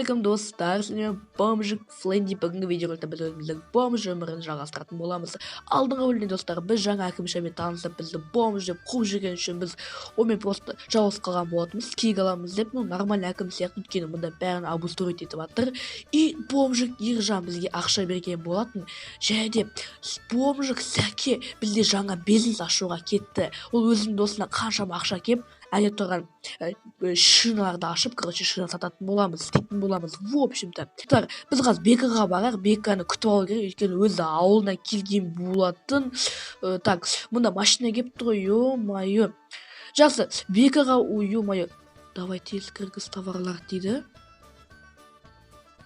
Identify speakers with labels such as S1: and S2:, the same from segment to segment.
S1: Ассалаумағалейкум, достар, сіздермен Бомжик Фленди. Бүгінгі видеороликте біз өзіміздің бомж өмірін жалғастыратын боламыз. Алдыңғы бөлімде, достар, біз жаңа әкімшімен танысып, бізді бомж деп қуып жүрген үшін біз онымен просто жауыз қалған болатынбыз. Кек аламыз деп, ну, нормальный әкім сияқты, өйткені мұнда бәрін обустроить етіп жатыр. И бомжик Ержан бізге ақша берген болатын. Және де бомжик Сәке бізде жаңа бизнес ашуға кетті. Ол өзінің досына қаншама ақша кеп, әне тұрған шиналарды ашып, короче, шина сататын боламыз, істейтін боламыз. В общем-то, достар, біз қазір Бекаға барайық, Беканы күтіп алу керек, өйткені өзі ауылына келген болатын. Так, мұнда машина келіпті ғой, ё-моё. Жақсы, Бекаға, ой, ё-моё. Давай тез кіргіз товарлар дейді.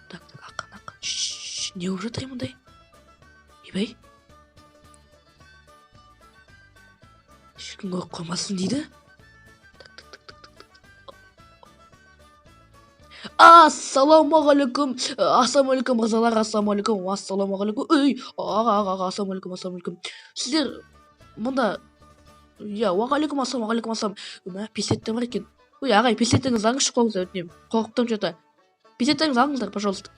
S1: Так, так, ақырын, ақырын. Шш, не болып жатыр мұндай? Ойбай. Ешкім көріп қоймасын дейді. Ассалаумағалейкум, ассалаумағалейкум, мырзалар, ассалаумағалейкум, ассалаумағалейкум. Ей, аға, аға, аға, ассалаумағалейкум, ассалаумағалейкум. Сіздер мұнда, иә, уағалейкум ассалам, уағалейкум ассалам. Мә, пистолеттер бар екен. Ой, ағай, пистолеттеріңізді алыңызшы қолыңызға, өтінемін. Қорқып тұрмын что-то. Пистолеттеріңізді алыңыздар, пожалуйста.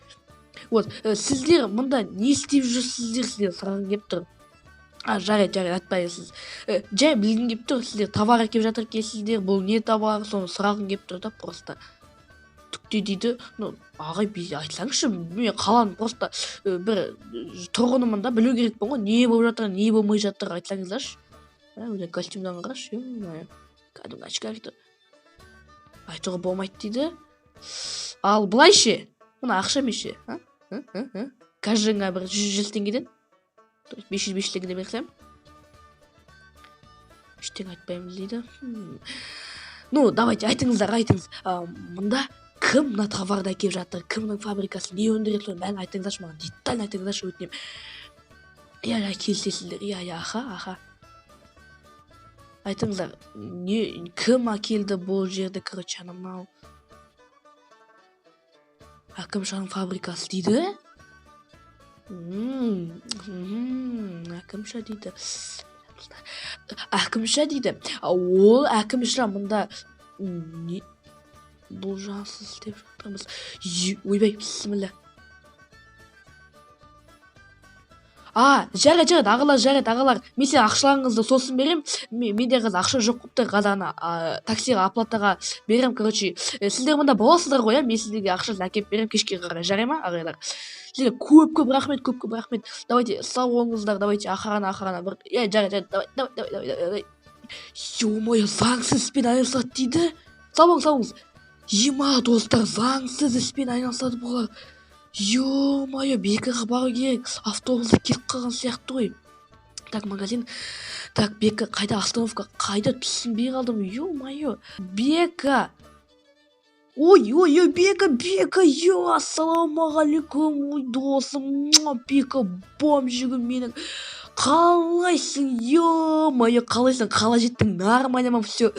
S1: Вот, сіздер мұнда не істеп жүрсіздер, сіздер сұрағым келіп тұр. А, жарайды, жарайды, айтпайсыз. Жай білгім келіп тұр, сіздер товар әкеліп жатыр екенсіздер, бұл не товар, соны сұрағым келіп тұр да, просто. Түкте дейді, ну, ағай, айтсаңызшы, мен қаланың просто бір тұрғынымын да, білу керекпін ғой, не болып жатыр, не болмай жатыр, айтсаңыздаршы. Өзі костюмнан қарашы, ё-моё, кәдімгі очкарик. Айтуға болмайды дейді. Ал былай ше, мына ақша ше, а? Каждыйыңа бір жүз теңгеден, то есть 500 теңгеден берсем, ештеңе айтпаймыз дейді. Ну, давайте, айтыңыздар, айтыңыз. Мында кім мына товарды әкеліп жатыр, кімнің фабрикасы, не өндіреді, соның бәрін айтыңыздаршы маған, детально айтыңыздаршы, өтінемін. Иә, иә, келісесіздер, иә, иә, аха, аха. Айтыңыздар, не, кім әкелді бұл жерді, короче, ана мынау Әкімшаның фабрикасы дейді. Әкімша дейді. Әкімша дейді. Ол әкімша мында не бұл жансыз істеп жатырмыз. Ойбай, бісміллә. А, жарайды, жарайды, ағалар, жарайды, ағалар. Мен сен ақшаларыңызды сосын берем. Менде қазір ақша жоқ болып тұр, қазір ана таксиға оплатаға берем, короче. Сіздер мында боласыздар ғой, иә? Мен сіздерге ақшасын әкеліп берем кешке қарай, жарай ма, ағайлар? Сіздерге көп-көп рахмет, көп-көп рахмет. Давайте, сау болыңыздар, давайте, охрана, охрана. Бір, иә, жарайды, жарайды, давай, давай, давай, давай, давай. Ё-моё, заңсыз іспен айналысады дейді. Сау болыңыз, сау болыңыз. Ема, достар, заңсыз іспен айналысады бұлар. Ё-моё, Бекаға бару керек. Автобуста келіп қалған сияқты ғой. Так, магазин. Так, Бека, қайда остановка? Қайда, түсінбей қалдым. Ё-моё. Бека. Ой, ой, ой, Бека, Бека, ё, ассалаумағалейкум, ой, досым, Бека, бомжигім менің. Қалайсың, ё-моё, қалайсың, қалай жеттің, нормально ма, всё.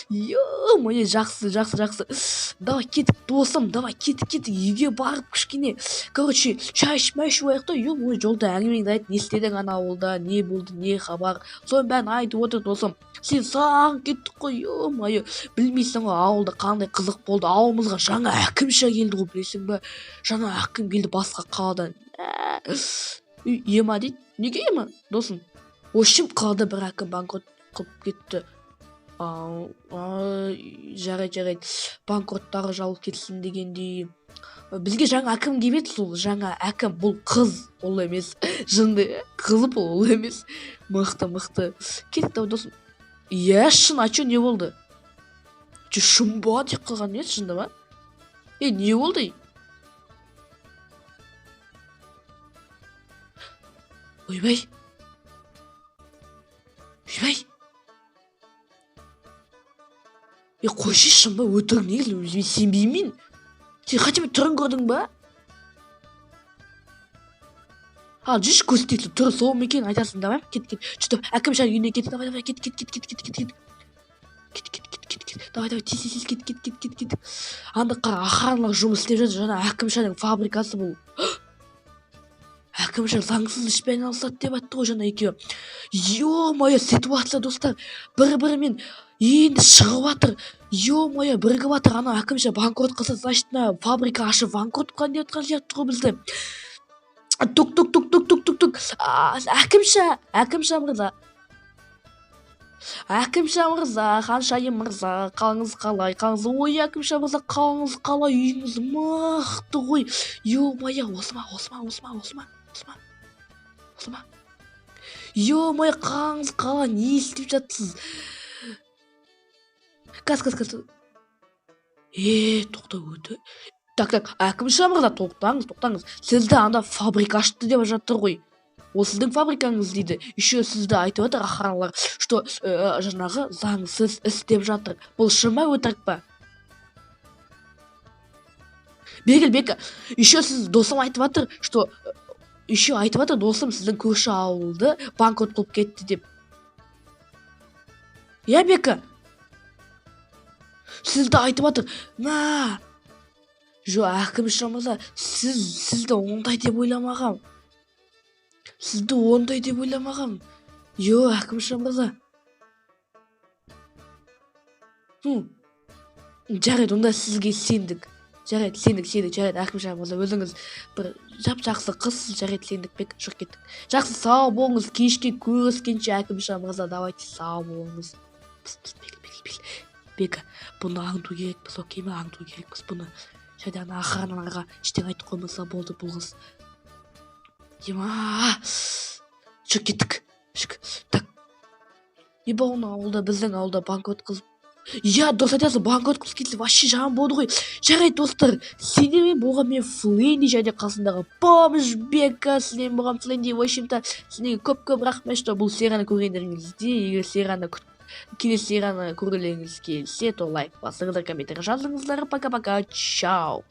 S1: Ё-моё, жақсы, жақсы, жақсы. Давай, кеттік, досым, давай, кеттік, кеттік, үйге барып кішкене, короче, шай ішіп, май ішіп алайық та, ё-моё, жолда әңгімеңді айт, не істедің ана ауылда, не болды, не хабар, соның бәрін айтып отыр, досым. Сен сағынып кеттік қой, ё-моё, білмейсің ғой, ауылда қандай қызық болды, ауылымызға жаңа әкімші келді ғой, білесің бе? Жаңа әкім келді басқа қаладан. Ема дейді. Неге ема, досым? В общем, қалада бір әкім банкрот қылып кетті. Жарайды, жарайды. Банкроттары жабылып кетсін дегендей. Бізге жаңа әкім келіп еді, сол жаңа әкім, бұл қыз, ол емес. Жынды, қыз бұл, ол емес. Мықты, мықты. Кеттік, давай, досым. Иә, шын, а чё, не болды? Чё, шын ба деп қалған не, шынды ма? Е, не болды? Ойбай. Ойбай. Е, қойшы, шын ба, өтірік негізі, мен сенбеймін. Сен хотя бы түрін көрдің ба? Ал, жүрші, көрсетейік, түрі сол ма екен, айтасың, давай, кет, кет. Чё-то әкімшінің үйіне кет, давай, давай, кет, кет, кет, кет, кет, кет, кет. Кет, кет, кет, кет, кет. Давай, давай, тез, тез, тез, кет, кет, кет, кет, кет. Анда қара, охраналар жұмыс істеп жатыр, жаңа әкімшінің фабрикасы бұл. Әкімші заңсыз іспен айналысады деп айтты ғой жаңа екеуі. Ё-моё, ситуация, достар, бір-бірімен Енді шығып жатыр. Ё-моё, бірігіп жатыр. Ана әкімші банкрот қылса, значит, мына фабрика ашып банкрот қылған деп жатқан сияқты ғой бізді. Тук тук тук тук тук тук тук. Әкімші, әкімші мырза. Әкімші мырза, ханшайым мырза, қалыңыз қалай, қалыңыз? Ой, әкімші мырза, қалыңыз қалай, үйіңіз мықты ғой. Ё-моё, осы ма, осы ма, осы ма, осы ма, осы ма, осы ма? Ё-моё, қалыңыз қалай, не істеп жатсыз? Қазір, қазір, қазір. Тоқта, өті. Так, так, әкімші мырза, тоқтаңыз, тоқтаңыз. Сізді анда фабрика ашты деп жатыр ғой. Ол сіздің фабрикаңыз дейді. Еще сізді айтып жатыр охраналар, что жаңағы заңсыз іс деп жатыр. Бұл шын ба, өтірік па? Бегіл, бека. Еще сіз досым айтып жатыр, что еще айтып жатыр досым, сіздің көрші ауылды банкрот қылып кетті деп. Иә, бека? Сізді айтып жатыр. Мә. Жо, әкімші мырза, сізді ондай деп ойламағам. Сізді ондай деп ойламағам. Йо, әкімші мырза. Жарайды, онда сізге сендік. Жарайды, сендік, сендік, жарайды, әкімші мырза, өзіңіз бір жап-жақсы қызсыз, жарайды, сендік, бек, шығып кеттік. Жақсы, сау болыңыз, кешке көріскенше, әкімші мырза, давайте, сау болыңыз. Пыс, пыс, бек, бек, бек. Бека, бұны аңду керекпіз, окей ма, аңду керекпіз бұны. Және ана охраналарға ештеңе айтып қоймаса болды бұл қыз. Ема, жүр, кеттік. Жүр, так. Еба, оны ауылда, біздің ауылда банкрот қыз. Иә, дұрыс айтасың, банкрот қыз кетсе вообще жаман болды ғой. Жарайды, достар, сендермен болған мен Фленди және қасындағы бомж Бека. Сіздермен болған Фленди. В общем-то, сіздерге көп-көп рахмет, что бұл серияны көргендеріңізде. Егер серияны келесі серияны көргілеріңіз келсе, то лайк басыңыздар, комментарий жазыңыздар. Пока-пока, чао.